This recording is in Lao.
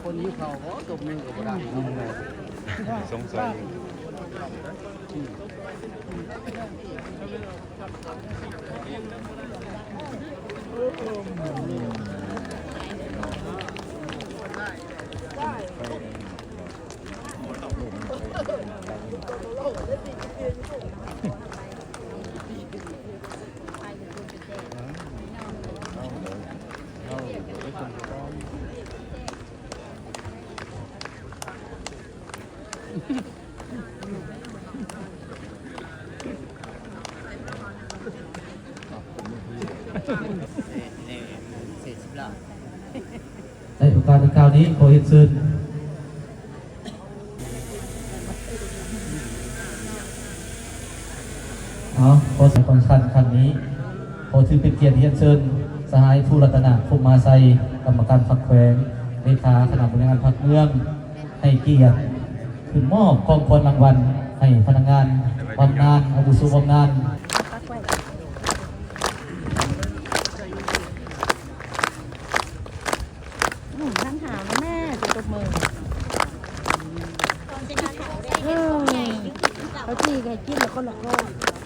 ຄົນຫິວເຂົ້າບໍ່ ຕົບມືກໍບໍ່ໄດ້ ສົງໄສ. ໃນໂອກາດດັ່ງກ່າວນີ້ ຂໍຮຽນເຊີນ ເອົາ ຂໍສະແດງຄວາມສຳຄັນຄັ້ງນີ້ ຂໍຖືເປັນກຽດຮຽນເຊີນ ສະຫາຍ ພູລັດຕະນະ ພົມມາໄຊ ກຳມະການພັກແຂວງ ເລຂາຄະນະບໍລິຫານພັກເມືອງ ໃຫ້ກຽດຂຶ້ນມອບຂອງຂວັນລາງວັນໃຫ້ພະນັກງານບຳນານ ອາວຸໂສບຳນານ. ອືມ ທັງຫາວນະແມ່ ຊິຕົບມື ເອີ ເຂົາຈີ່ໃຫ້ກິນລະຄົນລະກ້ອນ.